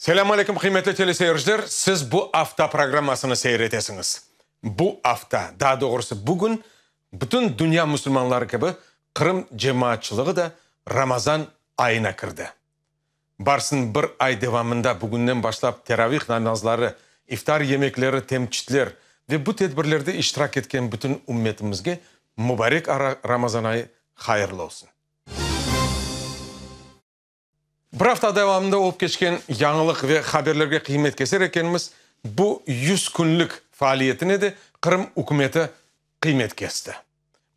Selâm aleyküm, qıymetli teleseyirciler! Siz Bu afta programmasını seyir etesiñiz. Bu afta, daa doğrusı bugün, bütün dünya musulmanları kibi Qırım cemaatçılığı da Ramazan ayına kirdi. Barsın bir ay devamında bugünden başlap teravih namazları, iftar yemekleri, temçitler ve bu tedbirlerde iştirak etken bütün ümmetimizge mubarek Ramazan ayı hayırlı olsun. Bir afta devamında olıp keçken yañılıq ve haberlerge qıymet keser ekenmiz, bu yüz künlük faaliyetine de Qırım ükümeti qıymet kesti.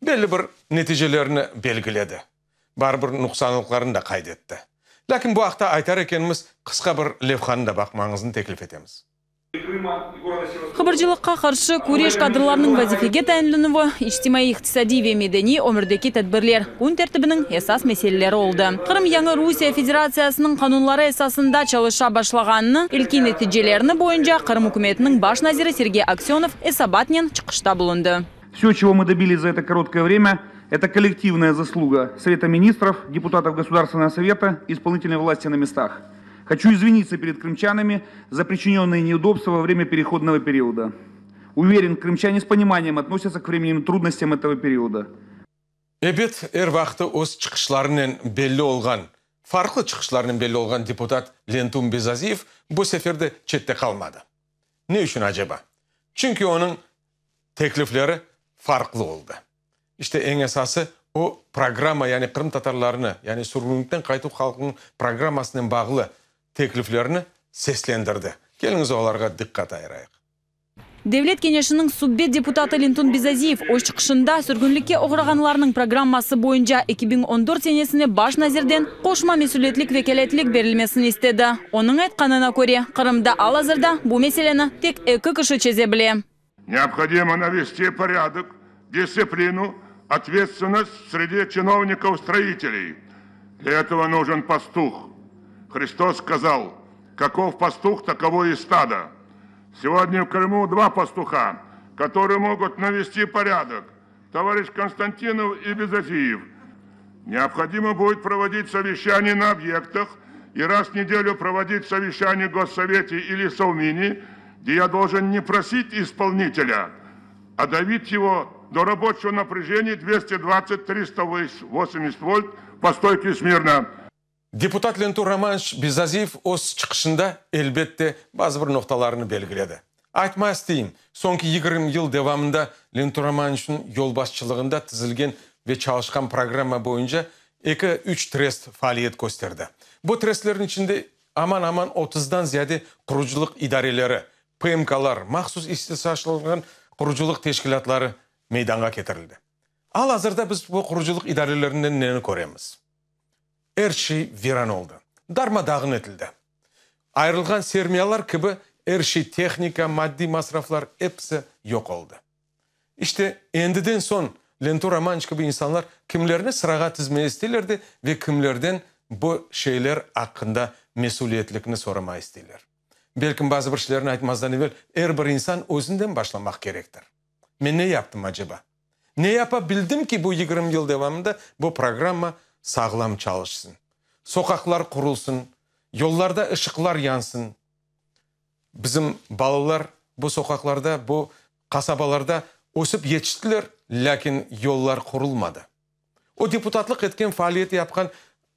Belli bir neticelerni belgiledi. Bar bir nuqsanlıqlarını da qayd etti. Lâkin bu aqta aytar ekenmiz, qısqa bir levhanı da baqmañıznı teklif etemiz. Qıbırcılıqqa qarşı küreş, kadrlarnıñ vazifege tayinlenüvi, içtimaiy-iqtisadiy ve medeniy ömürdeki tedbirler kün tertibiniñ esas meseleleri oldı. Qırım yañı Rusiye Federatsiyasınıñ qanunları esasında çalışa başlağanını, ilki neticelerini boyunca Qırım ükümetiniñ baş naziri Sergey Aksönov esabatnen çıqışta bulundı. Vse, çego mı dobilis za eto korotkoye vremya, eto kollektivnaya zasluga Совета министров, deputatov Государственного Совета, исполнительной власти на местах. Хочу извиниться перед крымчанами за причиненные неудобства во время переходного периода. Уверен, крымчане с пониманием относятся к временным трудностям этого периода. Ebet, er vaqtı öz çıqışlarınen belli olğan, farqlı çıqışlarınen belli olğan deputat Lentun Bezaziyev bu sefer de çette qalmadı. Ne içün aceba? Çünki onıñ teklifleri farqlı oldı. İşte, eñ esası, o programma, yani qırımtatarlarnı, yani sürgünlikten qaytuv halqınıñ programmasınen bağlı tekliflerni seslendirdi. Keliñiz olarğa diqqat ayırayıq. Devlet Keñeşiniñ subbet deputatı Lentun Bezaziyev öz çıqışında sürgünlikke oğrağanlarnıñ programması boyunca 2014 senesine baş nazirden qoşma mesülietlik vekâletlik berilmesini istedi. Onıñ aytqanına köre, Qırımda al-azırda bu meseleni tek eki kişi çeze bile. Необходимо навести порядок, дисциплину, ответственность в среде чиновников-строителей. Для этого нужен пастух. Христос сказал, каков пастух, таково и стадо. Сегодня в Крыму два пастуха, которые могут навести порядок. Товарищ Константинов и Безазиев. Необходимо будет проводить совещания на объектах и раз в неделю проводить совещание в Госсовете или Совмине, где я должен не просить исполнителя, а давить его до рабочего напряжения 220-380 вольт по стойке смирно. Deputat Lentur Romanoviç Bezaziyev öz çıqışında, elbette, bazı bir noqtalarnı belgiledi. Aytma isteyim, soñki 20 yıl devamında Lentur Romanoviçniñ yolbaşçılığında tizilgen ve çalışqan programma boyunca eki, üç trest faaliyet kösterdi. Bu trestlerniñ içinde aman-aman otuzdan ziyade qurucılıq idareleri, PMKlar, mahsus ihtisaslaştırılğan qurucılıq teşkilâtları meydanğa ketirildi. Al-azırda biz bu qurucılıq idarelerinden neni köremiz? Er şey viran oldı, darma-dağın etildi. Ayırılğan sermiyalar kibi er şey, tehnika, maddiy masraflar, episi yoq oldı. İşte, endiden soñ Lentur Romanoviç kibi insanlar kimlerni sırağa tizmeye isteyler de ve kimlerden bu şeyler aqqında mesüliyetlikni soramaya isteyler. Belkim bazı bir şeylerni aytmazdan evel er bir insan özünden başlamaq kerektir. Men ne yaptım aceba? Ne yapa bildim ki bu 20 yıl devamında bu programma sağlam çalışsın? Soqaqlar qurulsın, yollarda ışıqlar yansın. Bizim balalar bu soqaqlarda, bu qasabalarda ösip yetiştiler, lâkin yollar qurulmadı. O deputatlıq etken, faaliyet yapqan,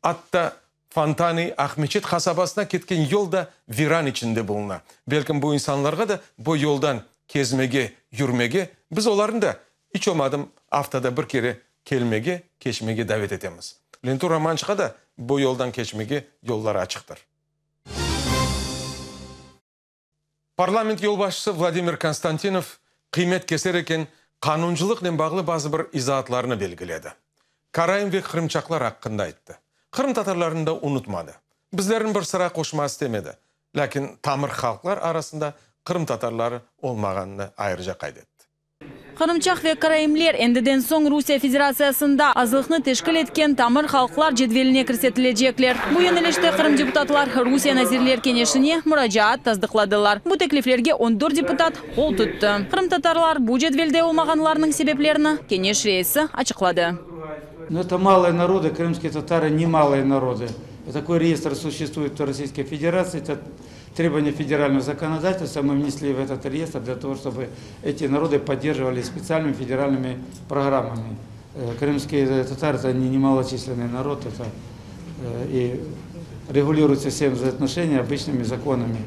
atta Fontanı, Aqmeçit qasabasına ketken yol da viran içinde buluna. Belkim bu insanlarğa da bu yoldan kezmege, yürmege, biz olarnı da iç olmadım aftada bir kere kelmege, keçmege davet etemiz. Lentur Romançıqa da bu yoldan keçmege yollar açıqtır. Parlament yolbaşçısı Vladimir Konstantinov qıymet keser eken, qanuncılıqnen bağlı bazı bir izaatlarnı belgiledi. Karaim ve qırımçaqlar aqqında ayttı. Qırımtatarlarnı da unutmadı. Bizlerni bir sıra qoşmağa istemedi. Lâkin tamır halqlar arasında qırımtatarları olmağanını ayrıca qayd etti. Qırımçaq ve karaimler endiden soñ Rusiye Federatsiyasında azlıqnı teşkil etken tamır halqlar cedveline kirsetilecekler. Bu yönelişte Qırım deputatlar Rusiye Nazirler Keñeşine muracaat tasdıqladılar. Bu tekliflerge 14 deputat qol tuttı. Qırımtatarlar bu cedvelde olmağanlarınıñ sebeplerini Keñeş reisi açıqladı. Но это малые народы, крымские татары не малые народы. Такой реестр существует в Российской Федерации. Требования федерального законодательства мы внесли в этот реестр для того, чтобы эти народы поддерживали специальными федеральными программами. Крымские татары – это не немалочисленный народ, это и регулируются все взаимоотношения обычными законами.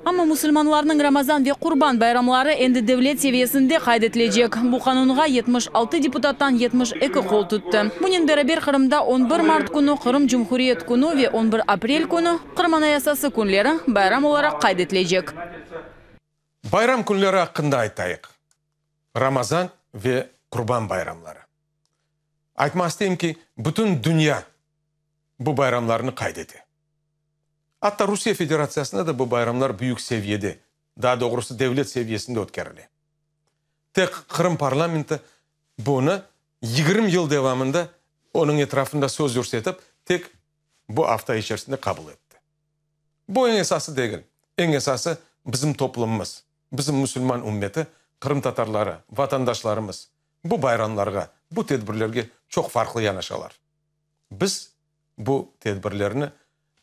Amma musulmanlarnıñ Ramazan ve Qurban bayramları endi devlet seviyesinde qayd etilecek. Bu qanunğa 76 deputattan 72 qol tuttı. Bunen beraber Qırımda on bir mart künü Qırım Cumhuriyet künü ve on bir aprel künü Qırım Anayasası künleri bayram olaraq qayd etilecek. Bayram künleri aqqında aytayıq. Ramazan ve Qurban bayramları. Aytmaq isteyim ki, bütün dünya bu bayramlarnı qayd ete. Atta Rusiye Federatsiyasında da bu bayramlar büyük seviyede, daa doğrusı devlet seviyesinde ötkerile. Tek Qırım parlamenti bunı 20 yıl devamında onıñ etrafında söz yürsetip, tek bu afta içerisinde qabul etti. Bu eñ esası degil. Eñ esası bizim toplumımız, bizim musulman ümmeti, qırımtatarları, vatandaşlarımız bu bayramlarğa, bu tedbirlerge çoq farqlı yanaşalar. Biz bu tedbirlerni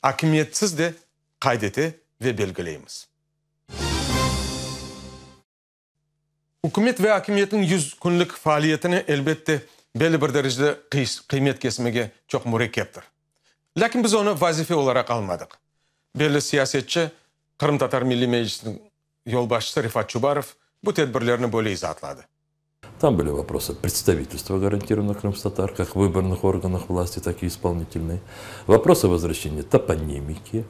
akimiyetsiz de qayd ete ve belgileymiz. Ükümet ve akimiyetniñ yüz künlik faaliyetini, elbette, belli bir derecede qıymet kesmege çoq mürekkeptir. Lâkin biz onı vazife olaraq almadıq. Belli siyasetçi, Qırımtatar Milliy Meclisiniñ yolbaşçısı Refat Çubarov bu tedbirlerni böyle izaatladı. Там были вопросы представительства гарантированных крымских как в выборных органах власти, так и исполнительной. Вопросы возвращения топонимики,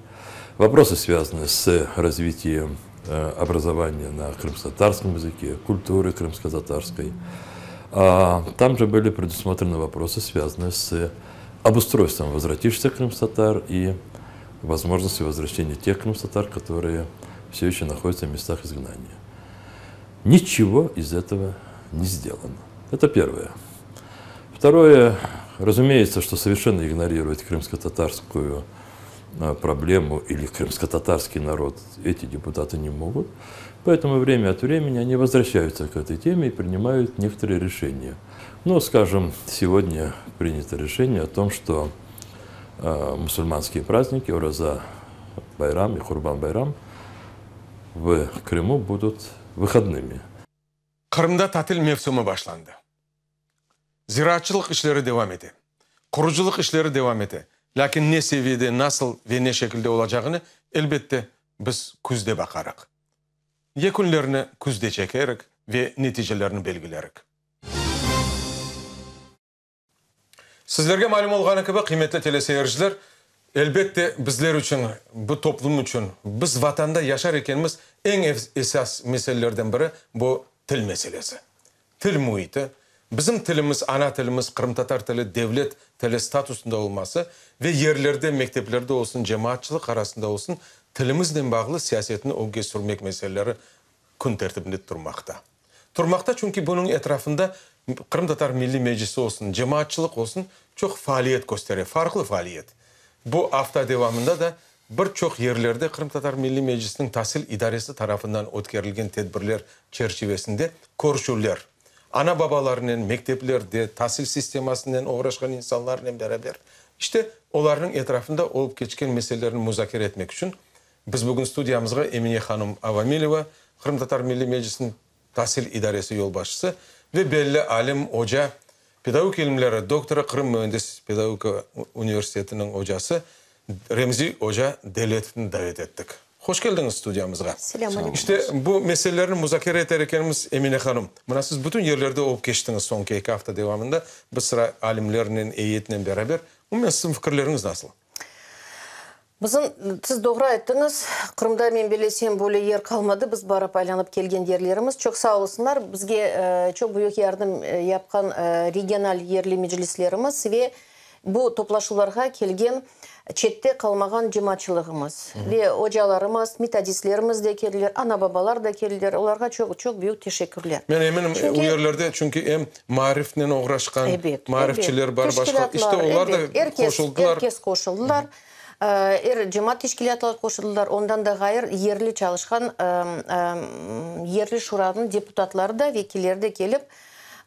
вопросы, связанные с развитием образования на крымско-татарском языке, культуры крымско-татарской. А там же были предусмотрены вопросы, связанные с обустройством возвратившихся крымских и возможностью возвращения тех крымских которые все еще находятся в местах изгнания. Ничего из этого не сделано. Это первое. Второе, разумеется, что совершенно игнорировать крымско-татарскую проблему или крымско-татарский народ эти депутаты не могут. Поэтому время от времени они возвращаются к этой теме и принимают некоторые решения. Ну, скажем, сегодня принято решение о том, что мусульманские праздники Ураза Байрам и Курбан Байрам в Крыму будут выходными. Qırımda tatil mevsimi başlandı. Ziraatçılıq işleri devam ete. Qurucılıq işleri devam ete. Lâkin ne seviyede, nasıl ve ne şekilde olacağını, elbette, biz küzde baqarıq. Yekünlerni küzde çekerik ve neticelerini belgilerik. Sizlerge malüm olğanı kibi, qıymetli teleseyirciler, elbette, bizler içün, bu toplum içün, biz Vatanda yaşar ekenmiz, eñ esas meselelerden biri bu til meselesi. Til müiti, bizim tilimiz, ana tilimiz, qırımtatar tili devlet tili statusında olması ve yerlerde, mekteplerde olsun, cemaatçılıq arasında olsun, tilimiznen bağlı siyasetni ögge sürmek meseleleri kün tertibinde turmaqta. Turmaqta, çünki bunıñ etrafında Qırımtatar Milliy Meclisi olsun, cemaatçılıq olsun çoq faaliyet köstere, farqlı faaliyet. Bu afta devamında da bir çoq yerlerde Qırımtatar Milliy Meclisiniñ tasil idaresi tarafından ötkerilgen tedbirler çerçivesinde körüşüvler, ana-babalarnen, mekteplerde, tasil sistemasınen oğraşqan insanlarnen beraber, işte, olarnıñ etrafında olıp keçken meselelerni muzakere etmek içün biz bugün studiyamızğa Emine hanım Avamileva, Qırımtatar Milliy Meclisiniñ tasil idaresi yolbaşçısı ve belli alim, oca, pedagogika ilimleri doktorı, Qırım müendis pedagogika universitetiniñ ocası Remzi oca Deletovnı davet ettik. Hoş keldiñiz studiyamızğa. Selâm aleyküm. İşte, bu meselelerni muzakere eter ekenimiz, Emine hanım, mına siz bütün yerlerde olıp keçtiñiz soñki eki afta devamında, bir sıra alimlernen, eyyetnen beraber. Umumen, siziñ fikirleriñiz nasıl? Bizim, siz doğru ayttıñız, Qırımda, men bellesem, böyle yer qalmadı, biz barıp aylanıp kelgen yerlerimiz. Çoq sağ olsunlar, bizge çoq büyük yardım yapqan regional yerli meclislerimiz ve bu toplaşuvlarğa kelgen çette qalmağan cemaatçılığımız ve ocalarımız, metodistlerimiz de keldiler, ana-babalar da keldiler, olarğa çoq, çoq büyük teşekkürler. Men eminim, o yerlerde çünki em maarifnen oğraşqan maarifçiler bar, başqa, işte olar da qoşuldılar. Er kes qoşuldılar, er cemaat teşkilâtları qoşuldılar, ondan da ğayrı yerli çalışqan yerli şuranıñ deputatları da, vekilleri de kelip,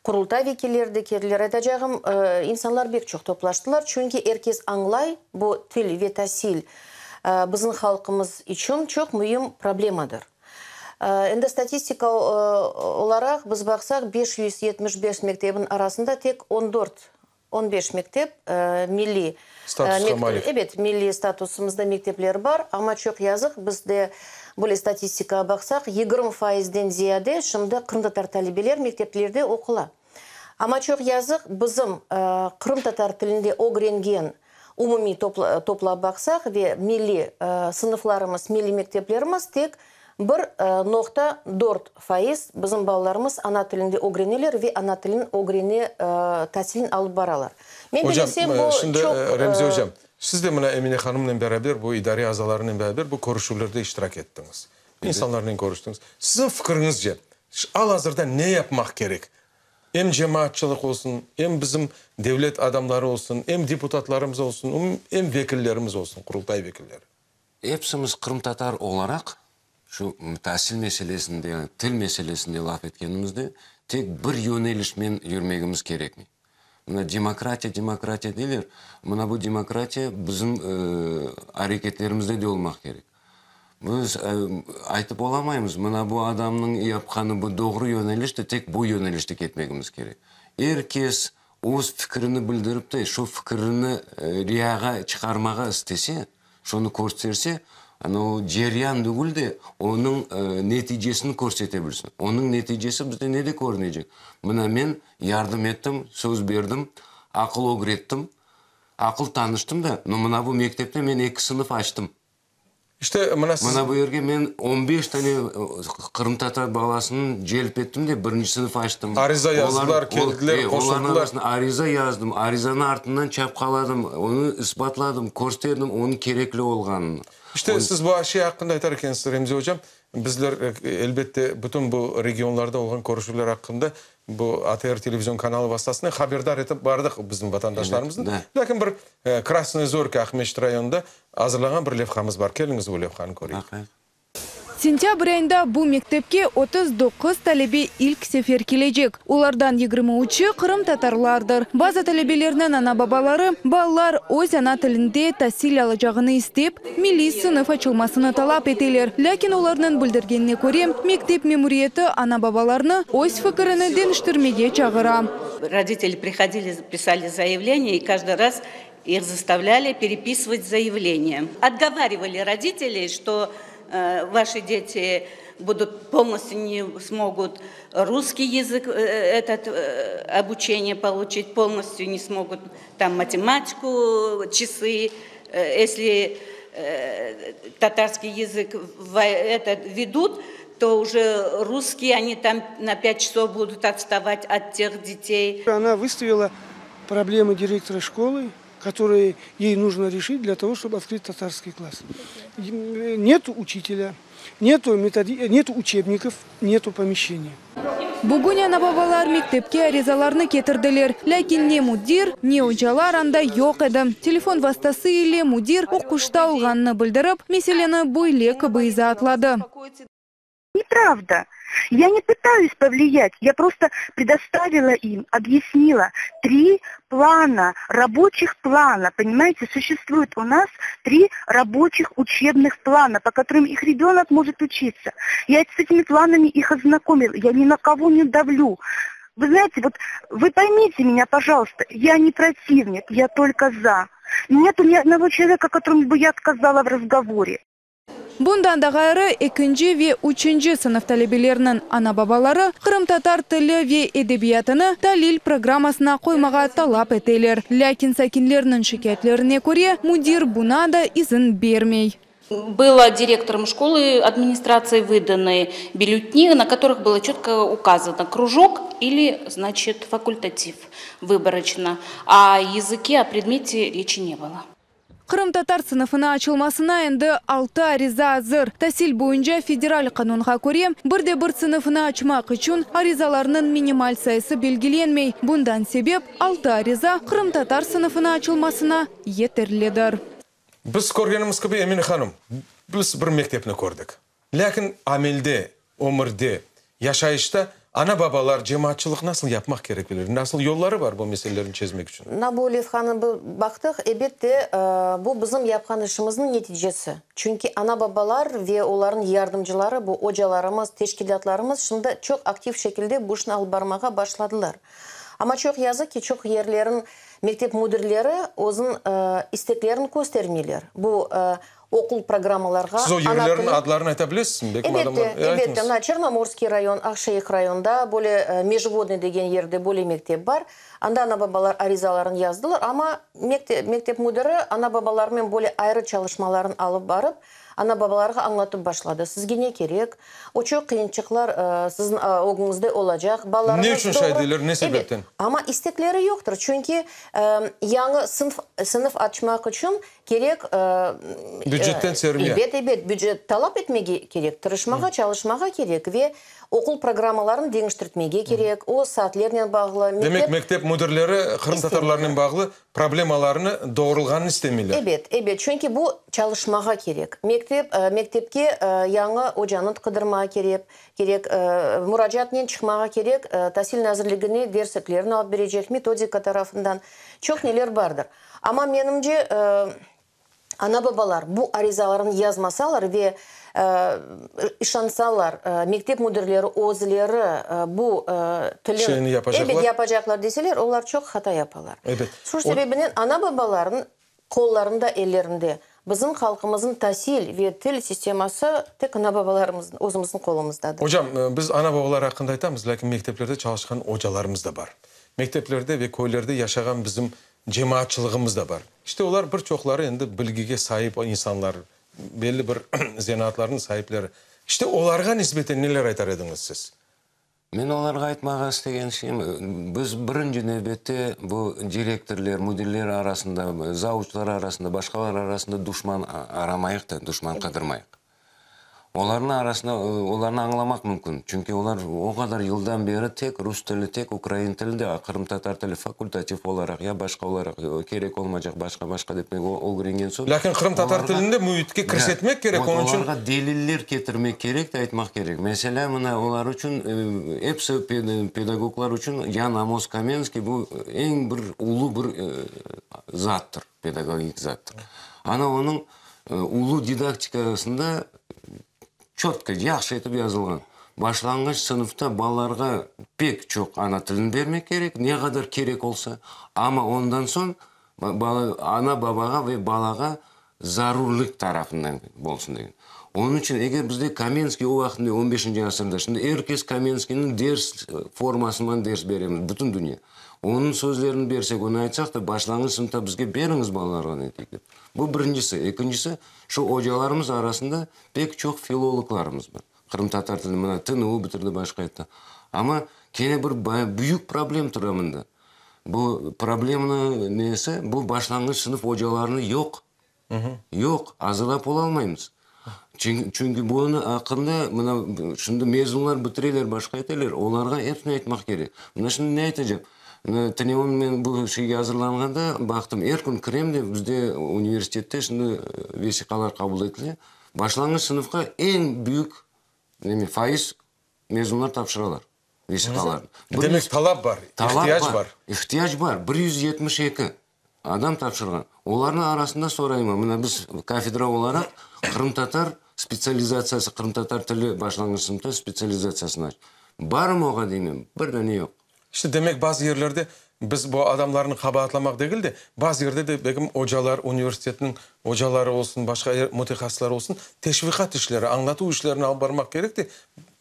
Qurultay vekilleri de keldiler. Aytacağım, insanlar bek çoq toplaştılar, çünki er kes añlay, bu til ve tasil. Bizim halqımız içün çoq müim problemadır. Endi statistika olaraq biz baqsaq, 575 mektebin arasında tek on dört, on beş mektep milliy statusqa malik. Ebet, milliy statusımızda mektepler bar, amma çoq yazıq, bizde böyle statistikağa baqsaq, 20 faizden ziyade şimdi qırımtatar talebeler mekteplerde oqula. Amma çoq yazıq, bizim qırımtatar tilinde ögrengen umumiy toplap baqsaq ve milliy sınıflarımız, milliy mekteplerimiz tek bir noqta dört faiz bizim balalarımız ana tilinde ögreneler ve ana tilin ögrene tasilin alıp baralar. Men Ocam, bilesem, bu şimdi, çoq. Remzi ocam, siz de mına Emine hanımnen beraber, bu idare azalarınen beraber bu körüşüvlerde iştirak ettiñiz. İnsanlarnen körüştiñiz. Siziñ fikiriñizce, al-azırda ne yapmaq kerek? Em cemaatçılıq olsun, em bizim devlet adamları olsun, em deputatlarımız olsun, em vekillerimiz olsun, Qurultay vekilleri. Epsimiz qırımtatar olaraq şu tasil meselesinde, til meselesinde laf etkenimizde tek bir yönelişmen yürmegimiz kerekmey. Mına demokratiya, demokratiya deyler, mına bu demokratiya bizim areketlerimizde de olmaq kerek. Biz aytıp olamaymız, mına bu adamnıñ yapqanı bu doğru yöneliştir, tek bu yönelişte ketmegimiz kerek. Er kes öz fikirini bildirip de, şu fikirini riyağa çıqarmağa istese, şunı körsterse, ana o ceryan degil de, onıñ neticesini körsete bilsin. Onıñ neticesi bizde nede körünecek? Mına men yardım ettim, söz berdim, aqıl ögrettim, aqıl tanıştım da, no mına bu mektepte men eki sınıf açtım. İşte, mına siz. Mına bu yerge men on beş tane qırımtatar balasını celp ettim de, birinci sınıf açtım. Ariza yazdılar, keldiler, qoşuldılar. Olarnıñ arasında ariza yazdım, arizanıñ artından çapqaladım, onı isbatladım, kösterdim onıñ kerekli olğanını. İşte, siz bu şey aqqında aytar ekensiz, Remzi ocam, bizler, elbette, bütün bu regionlarda olğan körüşüvler aqqında Bu ATR televizion kanalı vastasınen haberdar etip bardıq bizim vatandaşlarımıznı. Lâkin bir Krasnaya Zorka Aqmescit rayonında azırlanğan bir levhamız bar. Keliñiz bu levhanı köreyik. Sentâbr ayında bu mektepke 39 talebe ilk sefer kelecek. Olardan 23-i qırımtatarlardır. Bazı talebelerniñ ana-babaları balalar öz ana tilinde tasil alacağını istep, Milliy sınıf açılmasını talap eteler, lâkin olarnıñ bildirgenine köre, mektep memuriyeti ana-babalarnı öz fikirini deñiştirmege çağıra. Roditeli prihodili, pisali zayavleniye i každıy raz ih zastavlyali perepisıvat zayavleniye. Otgovarivali roditeley, çto vaşi deti budut polnostyu ne smogut russkiy yazık etot obuçeniye poluçit, polnostyu ne smogut tam matematiku, çası, Esli tatarskiy yazık etot vedut, to uje russkiy oni tam na pyat çasov budut otstavat ot teh detey. Ona vıstavila problemı direktora şkolı, kotorıye yey nujno reşit dlâ togo, ştob otkrıt tatarskiy klass. Netu uçitelâ, netu metodi, netu uçebnikov, netu pomeşçeniya. Bugün ana-babalar mektepke arizalarnı ketirdiler. Lâkin ne müdir, ne ocalar anda yoq edi. Telefon vastası ile müdir oquşta olğanını bildirip, meseleni böyle kibi izaatladı. Nepravda. Ya ne pıtayus povliyat, ya prosto predostavila im, obyasnila tri plana, raboçih plana, ponimayete, suşestvuet u nas tri raboçih uçebnih plana, po kotorım ih rebenok mojit uçitsa. Ya s etimi planami ih oznakomila, ya ni na kogo ne davlyu. Vı znayete, vot vı poymite menya, pojaluysta, ya ne protivnik, ya tolko za. Netu ni odnogo çeloveka, kotoromu bı ya otkazala v razgovore. Bundan da ğayrı, ekinci ve üçünci sınıf talebeleriniñ ana-babaları qırımtatar tili ve edebiyatını talil programmasına qoymağa talap eteler. Lâkin sakinlerniñ şikâyetlerine köre, müdir buña da izin bermey. Было директором школы администрацией выданы бюллетени, на которых было четко указано кружок или, значит, факультатив выборочно. О языке, о предмете речи не было. Qırımtatar sınıfını açılmasına endi altı ariza azır. Tasil boyunca federal qanunğa köre, bir de bir sınıfını açmaq içün arizalarnıñ minimal sayısı belgilenmey. Bundan sebep, altı ariza qırımtatar sınıfını açılmasına yeterlidir. Biz körgenimiz kibi, Emine hanım, biz bir mektepni kördik. Lâkin amelde, ömürde, yaşayışta. Ana-babalar, cemaatçılıq nasıl yapmaq kerekler? Nasıl yolları bar bu meselelerni çezmek içün? Mına bu levhanı baqtıq, ebette, bu bizim yapqan işimizniñ neticesi. Çünki ana-babalar ve olarnıñ yardımcıları, bu ocalarımız, teşkilâtlarımız şimdi çoq aktiv şekilde bu işni alıp barmağa başladılar. Amma çoq yazıq ki, çoq yerlerin mektep müdirleri özüniñ isteklerini köstermeyler. Bu oquv programmalarğa Siz o ana yerlerniñ tili. adlarını ayta bilesizmi? Belki adamlar. Elbette, elbette. Mına Çernomorskiy rayon, Aqşeyh rayonda, böyle Mejvodnıy degen yerde böyle mektep bar. Anda ana-babalar arizalarını yazdılar, amma mektep müdiri ana-babalarnen böyle ayrı çalışmalarnı alıp barıp, ana-babalarğa añlatıp başladı, sizge ne kerek, o çoq qıyınçıqlar siziñ ögüñizde olacaq, Ne balalarıñız içün şay doğru. deyler, ne Ebet, sebepten? amma istekleri yoqtır, çünki yañı sınf sınıf açmaq içün kerek, Bücetten sermiya. Ebet, ebet, bücet talap etmege kerek, tırışmağa, çalışmağa kerek ve Oquv programmalarını deñiştirtmege kerek, o saatlernen bağlı, mektep. Demek, mektep müdirleri qırımtatarlarnen bağlı problemalarnı doğrulğanını istemeyler. Ebet, ebet, çünki bu çalışmağa kerek. Mektep, mektepke yañı ocanı qıdırmağa kerek, kerek, muracaatnen çıqmağa kerek, Tasil nazirligine dersliklerni alıp berecek, metodika tarafından, çoq neler bardır. Amma menimce, Ana-babalar bu arizalarnı yazmasalar ve işansalar, mektep müdirleri özleri bu tilin Şeyni yapacaqlar. Ebet, yapacaqlar deseler, olar çoq hata yapalar. Ebet. Şu sebebinen ana-babalarnıñ qollarında, ellerinde bizim halqımıznıñ tasil ve til sisteması tek ana-babalarımıznıñ, özümizniñ qolumızdadır. Ocam, biz ana-babalar aqqında aytamız, lâkin mekteplerde çalışqan ocalarımız da bar. Mekteplerde ve köylerde yaşağan bizim Cemaatçılığımız da bar. İşte olar bir çoqları endi bilgige saip insanlar, belli bir zenaatlarnıñ saipleri. İşte olarğa nisbeten neler aytar ediñiz siz? Men olarğa aytmağa istegen şeyim, biz birinci nevbette bu direktorler, müdirler arasında, zavuçlar arasında, başqalar arasında duşman aramayıq da, duşman qıdırmayıq. Olarnıñ arasında, olarnı añlamaq mümkün, çünki olar o qadar yıldan beri tek rus tili, tek ukrain tili de, qırımtatar tili fakultativ olaraq ya başqa olaraq, kerek olmaycaq başqa-başqa dep ögrengen soñ, Lâkin qırımtatar olarğa, tilini de müitke kirsetmek kerek, onıñ içün. Olarğa deliller ketirmek kerek de aytmaq kerek. Meselâ, mına, olar içün, episi pedagoglar içün Yan Amos Komenskiy bu eñ bir ulu bir zattır, pedagogik zattır. Ana onıñ Ulu didaktikasında çötko, yahşı etip yazılğan. Başlanğıç sınıfta balalarğa pek çoq ana tilini bermek kerek, ne qadar kerek olsa, amma ondan soñ ana-babağa ve balağa zarurlıq tarafından olsun degen. Onıñ içün eger bizde Kamenskiy o vaqıt on beşinci asırda, şimdi er kes Kamenskiyniñ ders formasından ders beremiz, bütün dünya. Onıñ sözlerini bersek, onı aytsaq da, başlanğıç sınıfta bizge beriñiz balalarğa ne dep. Bu birincisi. Ekincisi, şu ocalarımız arasında pek çoq filologlarımız bar. Qırımtatar tilini, mına, TNU bitirdi, başqa etti. Amma kene bir büyük problem tura mında. Bu problemniñ nesi, bu başlanğıç sınıf ocalarını yoq. Yoq, azırlap olalmaymız. Çünki bunıñ aqqında, mına, şimdi mezunlar bitireler, başqa eteler, olarğa epsini aytmaq kerek. Mına şimdi ne aytacam? Mına tünevin men bu şeyge azırlanğanda baqtım, er kün kirem de, bizde universitette şimdi vesiqalar qabul etile. Başlanğıç sınıfqa eñ büyük neme, faiz mezunlar tapşıralar vesiqalarnı. Demek, talap bar, ihtiyac bar. İhtiyac bar. 172 adam tapşırğan. Olarnıñ arasında sorayman, mına biz kafedra olaraq qırımtatar spetsializatsiyası, qırımtatar tili başlanğıç sınıfta spetsializatsiyasını açtıq. Barmı oğa deymen, bir dane yoq. İşte, demek, bazı yerlerde biz bu adamlarnı qabaatlamaq degil de, bazı yerde de, belkim, ocalar, universitetniñ ocaları olsun, başqa mütehassıslar olsun, teşviqat işleri, añlatuv işlerini alıp barmaq kerek de,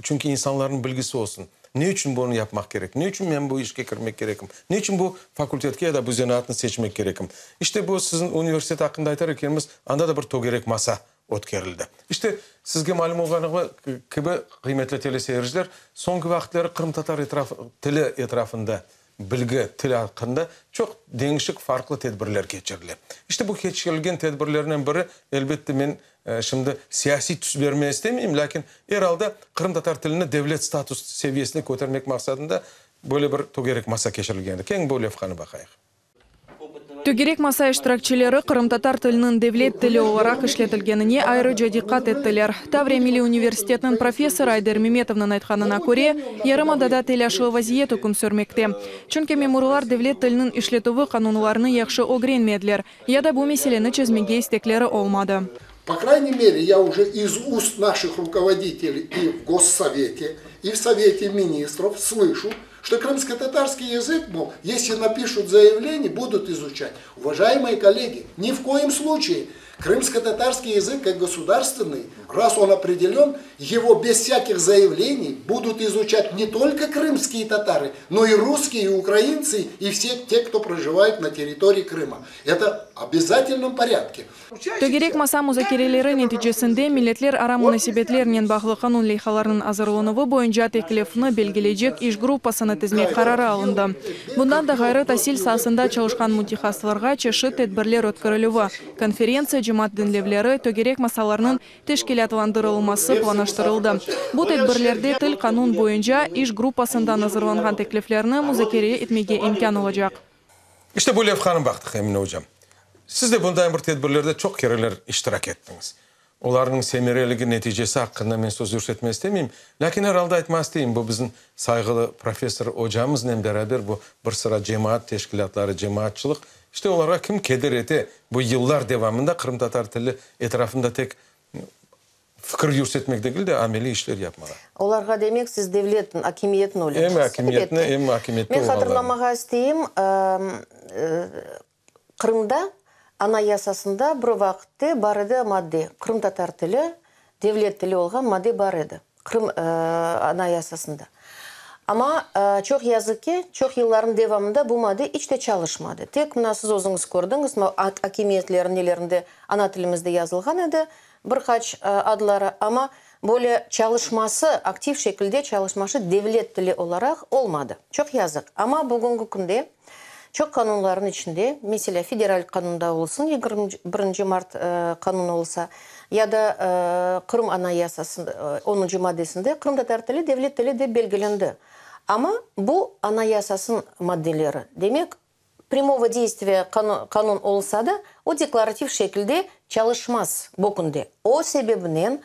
çünki insanlarnıñ bilgisi olsun. Ne içün bunı yapmaq kerek? Ne içün men bu işke kirmek kerekim? Ne içün bu fakultetke ya da bu zenaatnı seçmek kerekim? İşte, bu siziñ universitet aqqında aytar ekenimiz, anda da bir tögerek masa ötkerildi. İşte, sizge malüm olğanı kibi, qıymetli teleseyirciler, soñki vaqıtları qırımtatar etraf tili etrafında bilgi, til aqqında çoq deñişik, farqlı tedbirler keçirile. İşte, bu keçirilgen tedbirlernen biri, elbette, men şimdi siyasiy tüs bermege istemeyim, lâkin er alda qırımtatar tilini devlet status seviyesine kötermek maqsadında böyle bir tögerek masa keçirilgen edi. Keñ bu levhanı baqayıq. Tögerek masa iştirakçileri qırımtatar tiliniñ devlet tili olaraq işletilgenine ayrıca diqqat ettiler. Tavriya milliy universitetiniñ professorı Ayder Memetovnıñ aytqanına köre, yarımadada telâşlı vaziyet üküm sürmekte. Çünki memurlar devlet tiliniñ işletüvi qanunlarını yahşı ögrenmediler, ya da bu meseleni çezmege istekleri olmadı. Po krayney mere, ya uje iz ust naših rukovoditeley i v Gossovete, i v Sovete ministrov slışu, Что крымско-татарский язык, мол, если напишут заявление, будут изучать. Уважаемые коллеги, ни в коем случае крымско-татарский язык как государственный, раз он определен, его без всяких заявлений будут изучать не только крымские татары, но и русские, и украинцы, и все те, кто проживает на территории Крыма. Это в обязательном порядке. Tögerek masa muzakereleri neticesinde milletlerara munasebetlernen bağlı qanun leyhalarınıñ azırlanuvı boyunca teklifni belgileycek iş gruppasını tizmek qararı alındı. Bundan da ğayrı, tasil saasında çalışqan mütehassıslarğa çeşit tedbirler ötkerilüvi, konferentsiya, cemaat diñlevleri, tögerek masalarnıñ teşkilâtlandırılması planlaştırıldı. Bu tedbirlerde til qanun boyunca iş gruppasından azırlanğan tekliflerni muzakere etmege imkân olacaq. İşte bu levhanı baqtıq, Emine ocam. Siz de bunday bir tedbirlerde çoq kereler iştirak ettiñiz. Olarnıñ semereligi, neticesi aqqında men söz yürsetmey istemeyim. Lâkin er alda aytmaq isteyim, bu bizim sayğılı professor ocamıznen beraber bu bir sıra cemaat teşkilâtları, cemaatçılıq, işte olarğa kim keder ete bu yıllar devamında qırımtatar tili etrafında tek Fikir yürsetmek degil de, ameliy işler yapmağa. Olarğa demek, siz devletniñ, akimiyetniñ öyle Em akimiyetni, em akimiyette Men olğanlarnı. hatırlamağa isteyim, Qırımda Anayasasında bir vaqıtte bar edi madde, qırımtatar tili devlet tili olğan madde bar edi Qırım Anayasasında. Amma çoq yazıq ki, çoq yıllarnıñ devamında bu madde iç de çalışmadı. Tek mına siz özüñiz kördiñiz, akimiyetlerniñ nelerinde ana tilimizde yazılğan edi, Bir qaç adları, amma böyle çalışması, aktiv şekilde çalışması devlet tili olaraq olmadı. Çoq yazıq. Amma bugünki künde çoq qanunlarnıñ içinde, meselâ, federal qanunda olsun, 21 mart qanunı olsa, ya da Qırım Anayasası onuncı maddesinde qırımtatar tili devlet tili dep belgilendi. Amma bu Anayasasınıñ maddeleri. Demek, Pryamogo deystviya qanun olsa da, o deklarativ şekilde çalışmaz bu künde. O sebebinen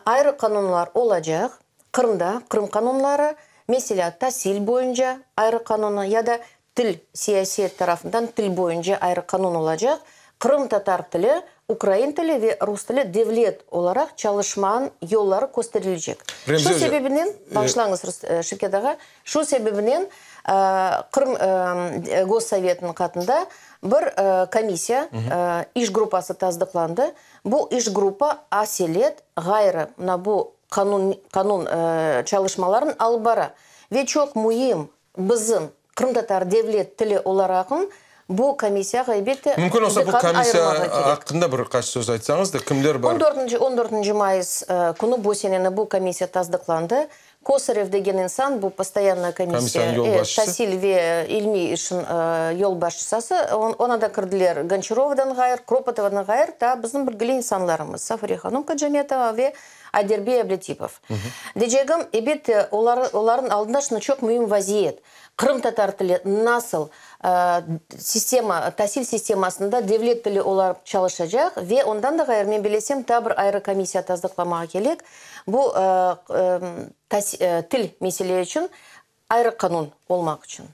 ayrı qanunlar olacaq, Qırımda Qırım qanunları, meselâ, tasil boyunca ayrı qanunı ya da til siyaset tarafından til boyunca ayrı qanun olacaq, qırımtatar tili, ukrain tili ve rus tili devlet olaraq çalışmağan yolları kösterilecek. Şu sebebinen, bağışlañız, Şevket ağa, Şu sebebinen Qırım Gossovetiniñ qatında bir komissiya, iş gruppası tasdıqlandı. Bu iş gruppa aselet ğayrı mına bu qanun qanun çalışmalarını alıp bara. Ve çoq müim bizim qırımtatar devlet tili olaraqın bu komissiyağa elbette Mümkün olsa bu diqqat komissiya ayırmağa kerek. aqqında bir qaç söz aytsañız da, kimler bar? On dörtünci, on dörtünci mayıs künü bu seneni bu komissiya tasdıqlandı. Kosarev degen insan, bu postoyannaya komissiya, Komissiyanıñ yolbaşçısı. tasil ve ilmiy işiñ yolbaşçısası, oña da kirdiler Gonçarovadan ğayrı, Kropotovadan ğayrı, taa bizim bilgili insanlarımız, Safure hanım Kacametova ve Ayder bey Ablâtipov. Deycegim, elbette, olar, olarnıñ aldında şimdi çoq müim vaziyet, qırımtatar tili nasıl sistema, tasil sistemasında devlet tili olaraq çalışacaq ve ondan da ğayrı, men bilesem, taa bir ayrı komissiya tasdıqlamağa kerek, Bu til mesele içün ayrı qanun olmaq içün.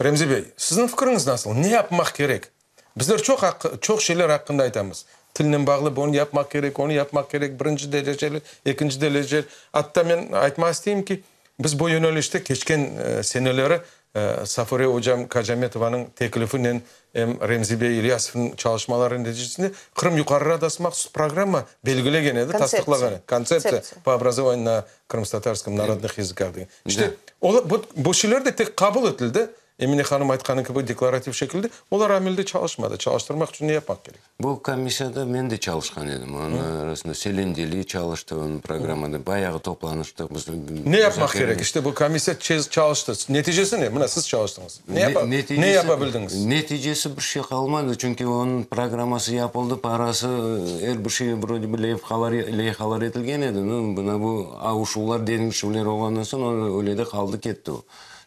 Remzi bey, sizniñ fikriñiz nasıl, ne yapmaq kerek? Bizler çoq çoq şeyler aqqında aytamız. Tilnen bağlı bunı yapmaq kerek, onı yapmaq kerek, birinci dereceli, ekinci dereceli. Atta men aytmaq isteyim ki, biz bu yönelişte keçken seneleri Safure ocam Kacametovanıñ teklifinen em Remzi bey İlyasovnıñ çalışmaları neticesinde Qırım Yuqarı Radası mahsus programma belgilegen edi, tasdıqlağan edi. Kontseptsiya po obrazovanию na krımstatarskom narodnıh yazıkah degen. İşte, bu şeyler de tek qabul etildi, Emine hanım aytqanı kibi deklarativ şekilde, olar amelde çalışmadı. Çalıştırmaq içün ne yapmaq kerek? Bu komissiyada men de çalışqan edim. Onıñ arasında Selin Deli çalıştı, onıñ programmada bayağı toplanıştıq biz. Ne yapmaq kerek? İşte bu komissiya çalıştı. Neticesi ne? Mına siz çalıştıñız. Ne yapa, ne yapa bildiñiz? Neticesi bir şey qalmadı, çünki onıñ programması yapıldı, parası, er bir şey, vrode bi, leyhalar, leyhalar etilgen edi. Nu, mına bu avuşuvlar, deñişüvler olğandan soñ, öyle de qaldı ketti o.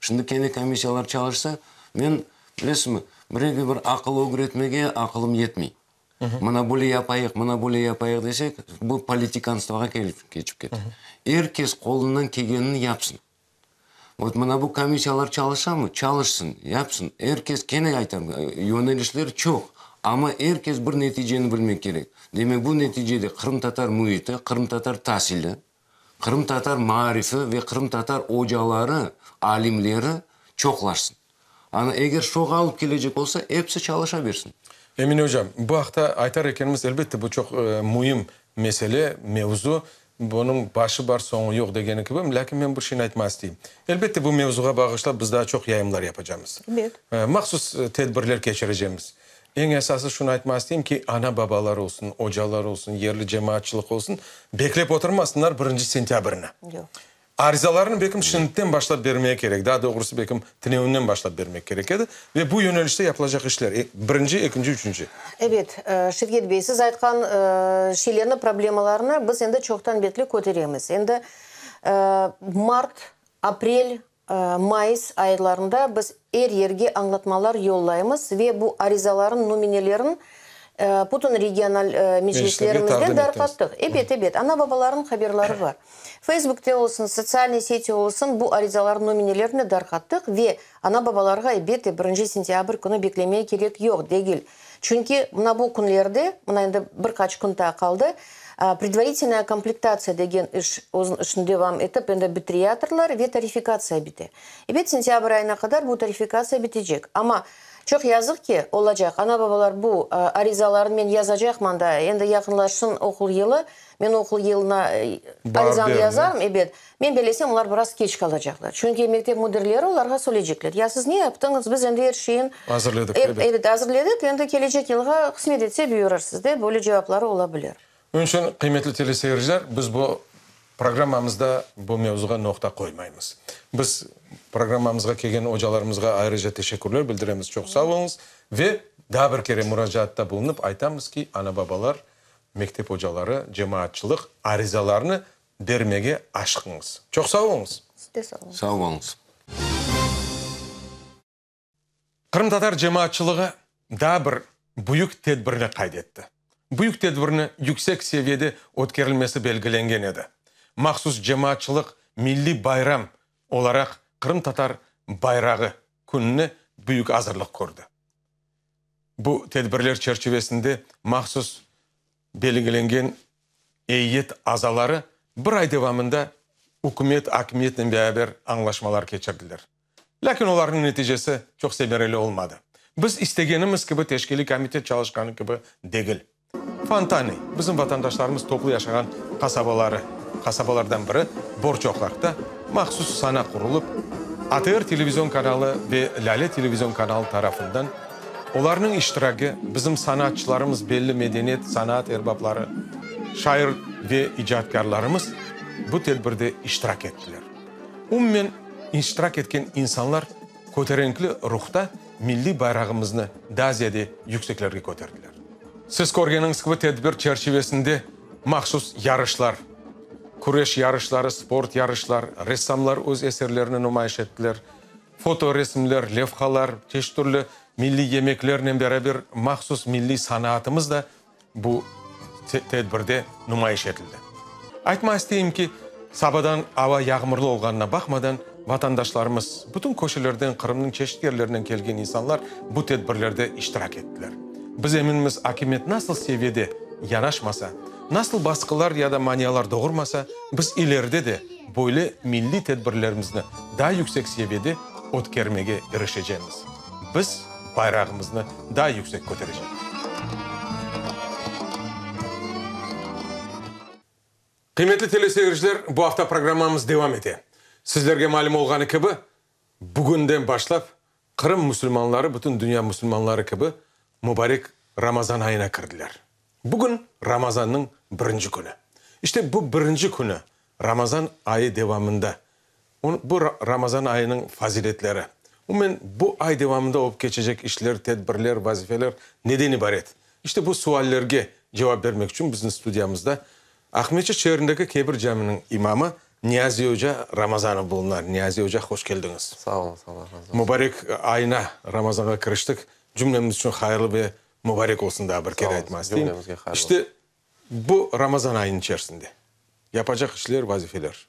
Şimdi kene komissiyalar çalışsa, men, bilesizmi? Birevge bir aqıl ögretmege aqılım yetmey. Mına böyle yapayıq, mına böyle yapayıq desek, bu politikanstvoğa keçip kete. Er kes qolundan kelgenini yapsın. Vot mına bu komissiyalar çalışamı? Çalışsın, yapsın. Er kes, kene aytam, yönelişler çoq, amma er kes bir neticeni bilmek kerek. Demek, bu neticede qırımtatar müiti, qırımtatar tasili, qırımtatar maarifi ve qırımtatar ocaları, alimleri çoqlaşsın. Ana, eger şoğa alıp kelecek olsa, episi çalışa bersin. Emine ocam, bu aqta aytar ekenimiz, elbette, bu çoq müim mesele, mevzu. Bunıñ başı bar, soñu yoq degeni kibi, lâkin men bir şeyni aytmağa isteyim. Elbette, bu mevzuğa bağışlap biz daa çoq yayınlar yapacamız. Ebet. Mahsus tedbirler keçirecemiz. Eñ esası şunı aytmağa isteyim ki, ana-babalar olsun, ocalar olsun, yerli cemaatçılıq olsun, beklep oturmasınlar birinci sentâbrni. Yoq. Arizalarnı belkim şimdiden başlap bermege kerek, daa doğrusı belkim tünevinden başlap bermek kerek edi. Ve bu yönelişte yapılacaq işler, birinci, ekinci, üçünci. Ebet, Şevket bey, siz aytqan şeylerni, problemalarnı biz endi çoqtan betli köteremiz. Endi mart, aprel, mayıs aylarında biz er yerge añlatmalar yollaymız ve bu arizaların nümünelerin bütün regional meclislerimizde darqattıq. Ebet, ebet, ana-babaların haberleri bar. Feysbukte olsun, sotsialnıy seti olsun, bu arizalarnıñ nümünelerini darqattıq ve ana-babalarğa, elbette, birinci sentâbr künü beklemege kerek yoq, degil. Çünki mına bu künlerde, mına endi bir qaç kün taa qaldı, predvaritelnaya komplektatsiya degen iş özüniñ işini devam etip, endi bitiriyatırlar ve tarifikatsiya bite. Ebet, sentâbr ayına qadar bu tarifikatsiya bitecek. Amma Çoq yazıq ki, olacaq. Ana-babalar bu arizalarnı men yazacaqman da, endi yaqınlaşsın oqul yılı, men oqul yılına arizanı yazarım, ebet. Men belesem, olar biraz keç qalacaqlar. Çünki mektep müdirleri olarğa söyleycekler, ya siz ne yaptıñız, biz endi er şeyin Azırladık, ebet. Ebet, azırladık, endi kelecek yılğa qısmet etse buyurırsız, dep böyle cevapları ola bilir. Onıñ içün, qıymetli teleseyirciler, biz bu programmamızda bu mevzuğa noqta qoymaymız. Biz programmamızğa kelgen ocalarımızğa ayrıca teşekkürler bildiremiz, çoq sağ oluñız. Ve daa bir kere muracaatta bulunıp aytamız ki, ana-babalar, mektep ocaları, cemaatçılıq arizalarnı bermege aşıqıñız. Çoq sağ oluñız. Siz de sağ oluñız. Sağ oluñız. Qırımtatar cemaatçılığı daa bir büyük tedbirni qayd etti. Büyük tedbirni yüksek seviyede ötkerilmesi belgilengen edi. Mahsus cemaatçılıq milliy bayram olaraq Qırımtatar bayrağı kününe büyük azırlıq kördi. Bu tedbirler çerçivesinde mahsus belgilengen eyyet azaları bir ay devamında ükümet, akimiyetnen beraber añlaşmalar keçirdiler. Lâkin olarnıñ neticesi çoq semereli olmadı. Biz istegenimiz kibi teşkiliy komitet çalışqanı kibi degil. Fontanıy, bizim vatandaşlarımız toplu yaşağan qasabaları, qasabalardan biri Borçoqraqta mahsus sana qurulıp, ATR televizion kanalı ve Lâle televizion kanalı tarafından olarnıñ iştiragi, bizim sanatçılarımız, belli medeniyet, sanaat erbapları, şair ve icatkârlarımız bu tedbirde iştirak ettiler. Umumen, iştirak etken insanlar köterinkli ruhta milliy bayrağımıznı daa ziyade yükseklerge köterdiler. Siz körgeniñiz kibi, tedbir çerçivesinde mahsus yarışlar, küreş yarışları, sport yarışlar, ressamlar öz eserlerini numayış ettiler, fotoresimler, levhalar, çeşit türlü milliy yemeklernen beraber mahsus milliy sanaatımız da bu tedbirde numayış etildi. Aytmağa isteyim ki, sabadan ava yağmurlı olğanına baqmadan, vatandaşlarımız, bütün köşelerden, Qırımnıñ çeşit yerlerinden kelgen insanlar bu tedbirlerde iştirak ettiler. Biz eminmiz, akimiyet nasıl seviyede yanaşmasa, nasıl basqılar ya da manialar doğurmasa, biz ileride de böyle milliy tedbirlerimizni daa yüksek seviyede ötkermege irişecemiz. Biz bayrağımıznı daa yüksek köterecekmiz. Qıymetli teleseyirciler, bu afta programmamız devam ete. Sizlerge malüm olğanı kibi, bugünden başlap Qırım musulmanları bütün dünya musulmanları kibi mubarek Ramazan ayına kirdiler. Bugün Ramazannıñ birinci künü. İşte bu birinci künü Ramazan ayı devamında Bu Ramazan ayınıñ faziletleri, umumen bu ay devamında olıp keçecek işler, tedbirler, vazifeler neden ibaret? İşte bu suallerge cevap bermek içün bizim studiyamızda Aqmescit şeerindeki Kebir caminiñ imamı Niyazi oca Ramazanov buluna. Niyazi oca, hoş keldiñiz. Sağ oluñız, Allah razı olsun. Mubarek ayına, Ramazanğa kiriştik. Cümlemiz içün hayırlı ve mubarek olsun daa bir kere aytmaq isteyim. İşte, bu Ramazan ayınıñ içerisinde yapacaq işler, vazifeler.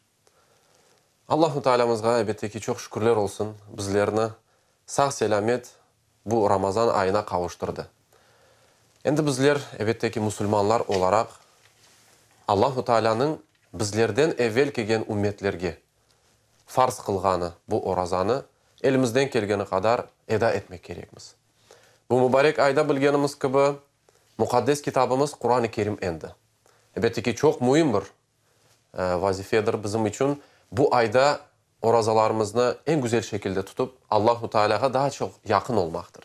Allahu Taalâmızğa, elbette ki, çoq şükürler olsun, bizlerni sağ-selâmet bu Ramazan ayına qavuştırdı. Endi bizler, elbette ki, musulmanlar olaraq, Allahu Taalânıñ bizlerden evel kelgen ümmetlerge farz qılğanı bu orazanı elimizden kelgeni qadar eda etmek kerekmiz. Bu mubarek ayda bilgenimiz kibi, muqaddes kitabımız Quran-ı Kerim endi. Elbette ki, çoq müim bir vazifedir bizim içün bu ayda orazalarımıznı eñ güzel şekilde tutıp, Allahu Tealâğa daa çoq yaqın olmaqtır.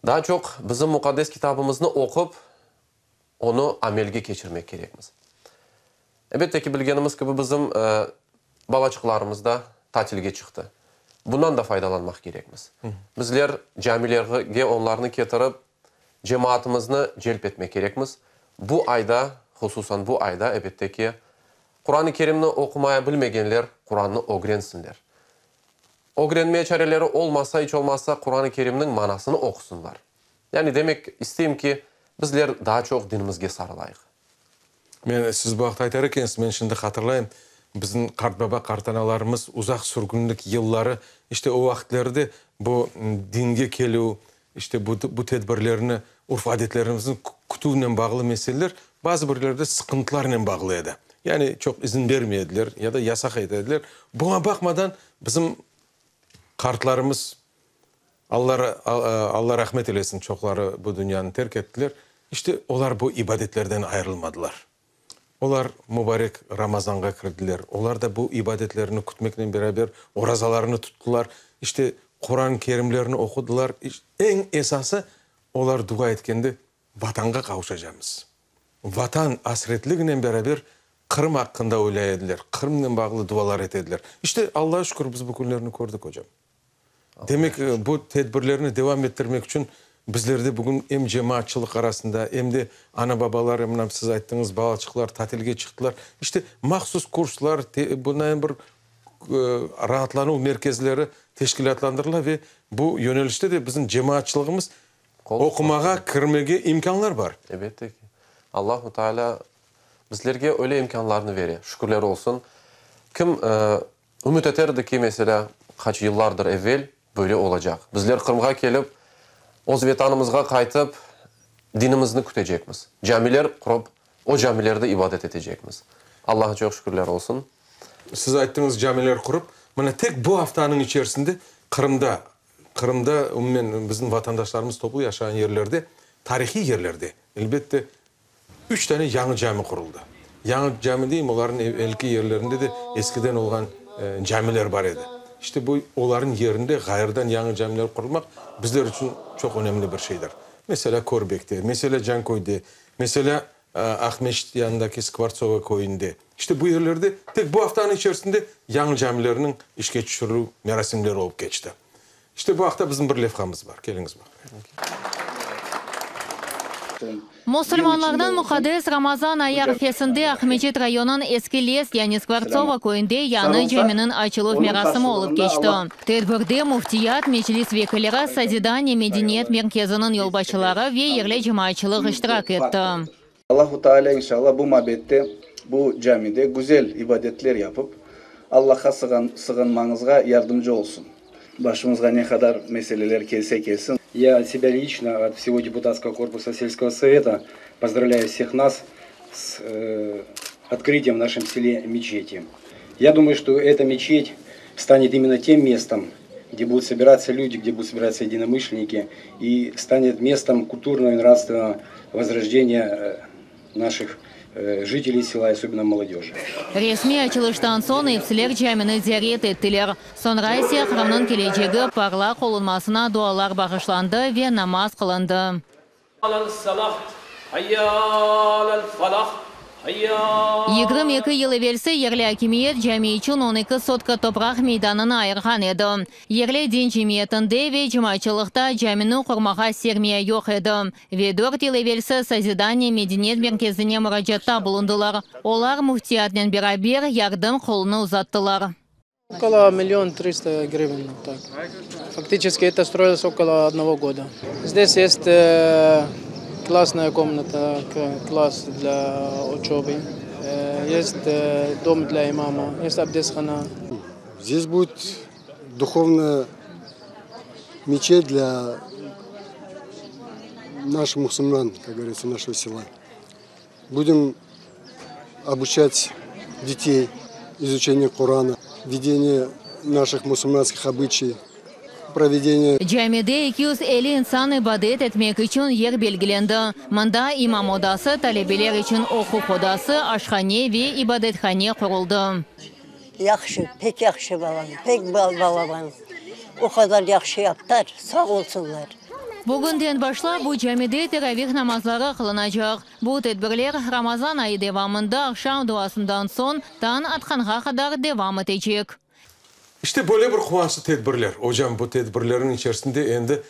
Daa çoq bizim muqaddes kitabımıznı oqup, onı amelge keçirmek kerekmiz. Elbette ki, bilgenimiz kibi, bizim balaçıqlarımız da tatilge çıqtı. Bundan da faydalanmaq kerekmiz. Bizler camilerge onlarnı ketirip, cemaatımıznı celp etmek kerekmiz. Bu ayda, hususan bu ayda, elbette ki, Quran-ı Kerimni oqumaya bilmegenler Qurannı ögrensinler. Ögrenmeye çareleri olmasa, iç olmazsa Quran-ı Kerimniñ manasını oqusınlar. Yani demek isteyim ki, bizler daa çoq dinimizge sarılayıq. Men, siz bu aqta aytar ekensiz, men şimdi hatırlayım, bizim qartbaba, qartanalarımız uzaq sürgünlik yılları, işte o vaqıtları bu dinge kelüv, işte bu bu tedbirlerni, urf-adetlerimizni kütüvnen bağlı meseleler bazı birlerde sıqıntılarnen bağlı edi. Yani çoq izin bermey ediler ya da yasaq ete ediler. Buña baqmadan bizim qartlarımız, Alla Alla rahmet eylesin, çoqları bu dünyanı terk ettiler, işte olar bu ibadetlerden ayırılmadılar. Olar mubarek Ramazanğa kirdiler. Olar da bu ibadetlerni kütmeknen beraber orazalarını tuttılar, işte Quran-ı Kerimlerni oqudılar. Eñ esası, olar dua etkende, Vatanğa qavuşacamız. Vatan asretliginen beraber Qırım aqqında oylay ediler, Qırımnen bağlı dualar ete ediler. İşte, Allağa şükür, biz bu künlerni kördik, ocam. Demek, bu tedbirlerni devam ettirmek içün bizlerde bugün em cemaatçılıq arasında, em de ana-babalar, mına siz ayttıñız, balaçıqlar tatilge çıqtılar. İşte, mahsus kurslar, bundan bir raatlanuv merkezleri teşkilâtlandırıla ve bu yönelişte de bizim cemaatçılığımız oqumağa, kirmege imkânlar bar. Elbette ki. Allahu Teala bizlerge öyle imkânlarnı bere, şükürler olsun. Kim Ümüt eterdi ki, meselâ, qaç yıllardır evel böyle olacaq. Bizler Qırımğa kelip, öz Vetanımızğa qaytıp, dinimizni kütecekmiz. Camiler qurıp, o camilerde ibadet etecekmiz. Allaha çoq şükürler olsun. Siz ayttıñız, camiler qurıp. Mına tek bu aftanıñ içerisinde Qırımda, Qırımda, umumen bizim vatandaşlarımız toplu yaşağan yerlerde, tarihiy yerlerde, elbette, Üç tane yañı cami quruldı. Yañı cami deyim, olarnıñ evelki yerlerinde de eskiden olğan camiler bar edi. İşte bu olarnıñ yerinde ğayrıdan yañı camiler qurulmaq bizler içün çoq önemli bir şeydir. Meselâ, Körbekte, meselâ, Canköyde, meselâ, Aqmeçit yanındaki Skvortsovo köyünde. İşte bu yerlerde tek bu aftanıñ içerisinde yañı camilerniñ işke tüşürilüv merasimleri olıp keçti. İşte bu aqta bizim bir levhamız bar. Keliñiz baqayıq. Musulmanlarnıñ muqaddes Ramazan ayı arfesinde Aqmeçit rayonınıñ Eski Les, yani Skvortsovo köyünde yañı caminiñ açıluv merasimi olıp keçti. Tedbirde Müftiyat, Meclis vekilleri, Sozidaniye medeniyet merkeziniñ yolbaşçıları ve yerli cemaatçılıq iştirak etti. Allahu Teala inşallah bu mabette, bu camide güzel ibadetler yapıp, Allahqa sığınmañızğa yardımcı olsun. Başımızğa ne qadar meseleler kelse kelsin. Ya от себя лично, от всего депутатского корпуса сельского совета поздравляю всех нас с открытием в нашем селе мечети. Я думаю, что эта мечеть станет именно тем местом, где будут собираться люди, где будут собираться единомышленники, и станет местом культурного и нравственного возрождения наших жителей села, особенно молодежи. Resmiy açılıştan soñ evsiler camini ziyaret ettiler. Soñra ise Qırımnıñ kelecegi parlaq olunmasına dualar bağışlandı ve namaz qılındı. 22 yıl evelsi yerli akimiyet cami içün 12 sotka topraq meydanını ayırğan edi. Yerli din cemiyetinde ve cemaatçılıqta camini qurmağa sermiya yoq edi. Ve dört yıl evelsi Sozidaniye medeniyet merkezine muracaatta bulundılar. Olar müftiyatnen beraber yardım qolunı uzattılar. Okolo million 300 grivn, tak. Фактически это строилось около одного года. Здесь есть классная комната, класс для учебы, есть дом для имама, есть абдесхана. Здесь будет духовная мечеть для наших мусульман, как говорится, нашего села. Будем обучать детей изучению Корана, ведение наших мусульманских обычаев, проведение. Camide 250 insan ibadet etmek içün yer belgilendi. Mında imam odası, talebeler içün oquv odası, aşhane ve ibadethane quruldı. Yahşı, pek yahşı balam, pek balaban. O qadar yahşı yaptılar, sağ olsunlar. Bugünden başlap bu camide teravih namazları qılınacaq. Bu tedbirler Ramazan ayı devamında aqşam duasından soñ tañ atqanğa qadar devam etecek. İşte böyle bir quvançlı tedbirler. Ocam, bu tedbirlerniñ içerisinde endi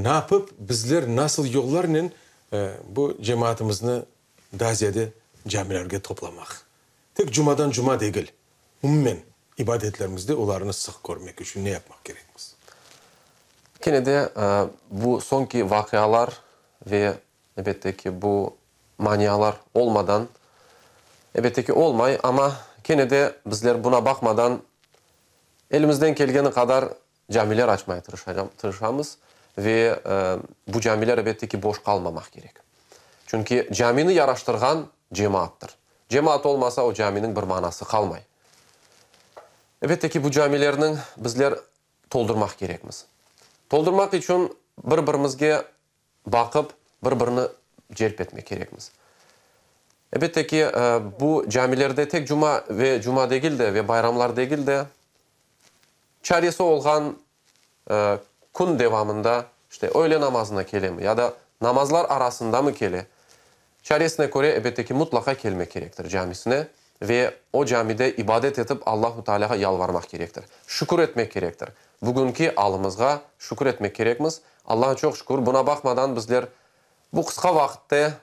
napıp bizler nasıl yollarnen bu cemaatımıznı daa ziyade camilerge toplamaq? Tek cumadan cuma degil, umumen ibadetlerimizde olarnı sıq körmek içün ne yapmaq kerekmiz? Kene de bu soñki vaqialar ve, elbette ki, bu manialar olmadan, elbette ki, olmay, amma kene de bizler buna baqmadan elimizden kelgeni qadar camiler açmaya tırışamız ve bu camiler, elbette ki, boş qalmamaq kerek. Çünki camini yaraştırğan cemaattır. Cemaat olmasa, o caminiñ bir manası qalmay. Elbette ki, bu camilerniñ bizler toldurmaq kerekmiz. Toldurmaq içün bir-birimizge baqıp, bir-birini celp etmek kerekmiz. Elbette ki, bu camilerde tek cuma ve cuma degil de, ve bayramlar degil de, çaresi olğan kün devamında, işte, öyle namazına kelemi ya da namazlar arasındamı kele, çaresine köre, elbette ki, mutlaqa kelmek kerektir camisine ve o camide ibadet etip Allahu Tealâğa yalvarmaq kerektir, şükür etmek kerektir. Bugünki alımızğa şükür etmek kerekmiz. Allaha çoq şükür, buna baqmadan bizler bu qısqa vaqıtte,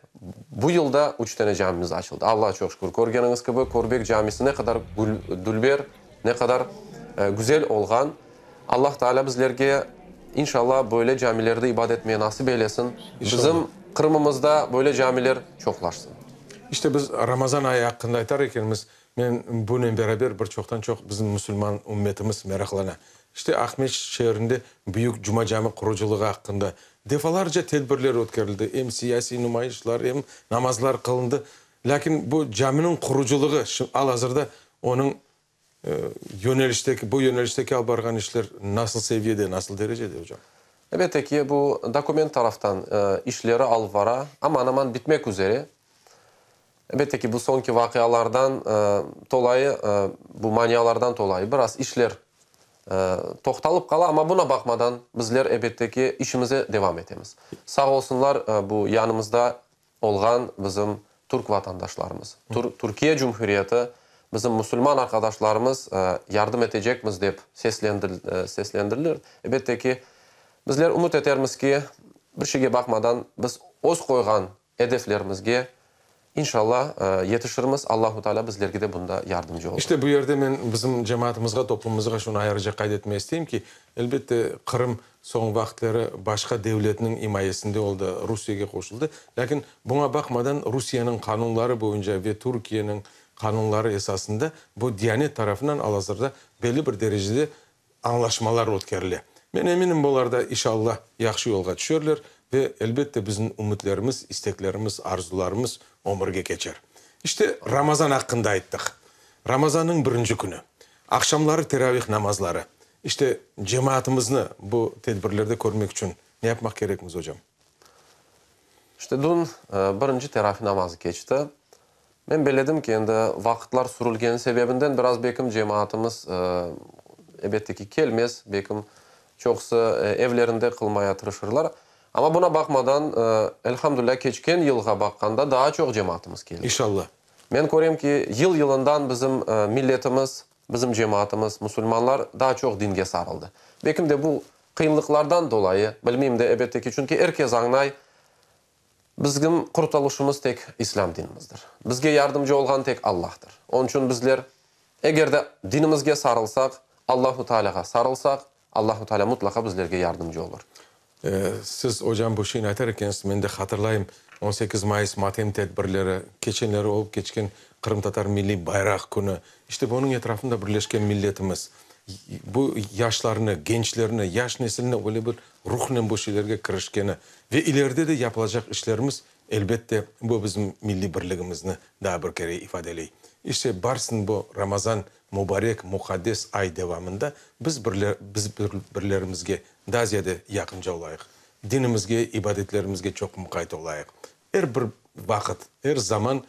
bu yılda üç tane camimiz açıldı. Allaha çoq şükür, körgeniñiz kibi, Körbek camisi ne qadar dülber, ne qadar güzel olğan. Allah Teala bizlerge, inşallah, böyle camilerde ibadet etmege nasip eylesin. Bizim Qırımımızda böyle camiler çoqlaşsın. İşte biz Ramazan ayı aqqında aytar ekenmiz, men bunen beraber bir çoqtan-çoq bizim musulman ümmetimiz meraqlana. İşte Aqmescit şeerinde Büyük Cuma Cami qurucılığı aqqında defalarca tedbirler ötkerildi, em siyasiy numayışlar, em namazlar qılındı. Lâkin bu caminiñ qurucılığı, al-azırda onıñ yönelişteki, bu yönelişteki alıp barğan işler nasıl seviyede, nasıl derecede, ocam? Elbette ki, bu dokument taraftan işleri alıp bara, aman-aman bitmek üzere. Elbette ki, bu soñki vaqialardan tolayı, bu manialardan tolayı biraz işler toqtalıp qala, amma buna baqmadan bizler, elbette ki, işimize devam etemiz. Sağ olsunlar, bu yanımızda olğan bizim türk vatandaşlarımız, Türkiye Cumhuriyeti, bizim musulman arqadaşlarımız yardım etecekmiz dep seslendirler. Elbette ki, bizler ümüt etermiz ki, bir şeyge baqmadan biz öz qoyğan edeflerimizge, inşallah, yetişirmiz, Allahu Teala bizlerge de bunda yardımcı olur. İşte bu yerde men bizim cemaatımızğa, toplumımızğa şunı ayrıca qayd etmege isteyim ki, elbette, Qırım soñ vaqıtları başqa devletniñ imayesinde oldı, Rusiyege qoşuldı. Lâkin buña baqmadan Rusiyeniñ qanunları boyunca ve Türkiyeniñ qanunları esasında bu Diyanet tarafından al-azırda belli bir derecede añlaşmalar ötkerile. Men eminim, bular da, inşallah, yahşı yolğa tüşerler ve, elbette, bizim ümütlerimiz, isteklerimiz, arzularımız ömürge keçer. İşte, Ramazan aqqında ayttıq. Ramazannıñ birinci künü. Aqşamları teravih namazları. İşte, cemaatımıznı bu tedbirlerde körmek içün ne yapmaq kerekmiz, ocam? İşte, dün birinci teravih namazı keçti. Men belledim ki, endi vaqıtlar sürülgeni sebebinden biraz bekim cemaatımız, elbette ki, kelmez, bekim çoqusı evlerinde qılmaya tırışırlar. Amma buna baqmadan, elhamdülilâ, keçken yılğa baqqanda daa çoq cemaatımız keldi. İnşallah. Men körem ki, yıl-yılından bizim milletimiz, bizim cemaatımız, musulmanlar daa çoq dinge sarıldı. Bekim de bu qıyınlıqlardan dolayı, bilmeyim de, elbette ki, çünki er kes añlay, Bizim qurtulışımız tek İslâm dinimizdir. Bizge yardımcı olğan tek Allahtır. Onıñ içün bizler, eger de dinimizge sarılsaq, Allahu Tealâğa sarılsaq, Allahu Teala mutlaqa bizlerge yardımcı olur. Siz, ocam, bu şeyni aytar ekensiz, men de hatırlayım, 18 mayıs matem tedbirleri, keçenleri olıp keçken Qırımtatar milliy bayraq künü, işte bunıñ etrafında birleşken milletimiz, bu yaşlarnı, gençlerni, yaş nesilni öyle bir ruhnen bu şeylerge kirişkeni ve ileride de yapılacaq işlerimiz, elbette, bu bizim milliy birligimizni daa bir kere ifadeley. İşte, barsın bu Ramazan mubarek, muqaddes ay devamında biz biz bir-birlerimizge daa ziyade yaqınca olayıq, dinimizge, ibadetlerimizge çoq muqayt olayıq. Er bir vaqıt, er zaman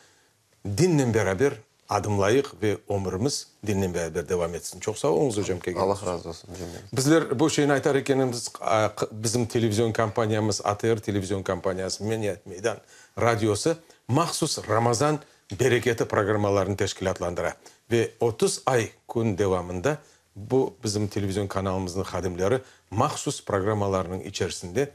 dinnen beraber adımlayıq ve ömürimiz dinnen beraber devam etsin. Çoq sağ oluñız, ocam, kelgeniñiz Allah razı olsun, cümlemiz. Bizler bu şeyni aytar ekenimiz, bizim televizion kompaniyamız, ATR televizion kompaniyası, Meydan radiosı mahsus Ramazan bereketi programmalarını teşkilâtlandıra ve 30 ay kün devamında bu bizim televizion kanalımıznıñ hadimleri mahsus programmalarnıñ içerisinde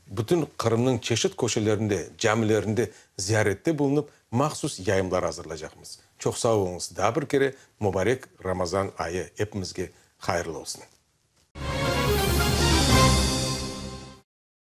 bütün Qırımnıñ çeşit köşelerinde, camilerinde ziyarette bulunıp, mahsus yayımlar azırlaycaqmız. Çoq sağ oluñız. Daa bir kere mubarek Ramazan ayı epimizge hayırlı olsun.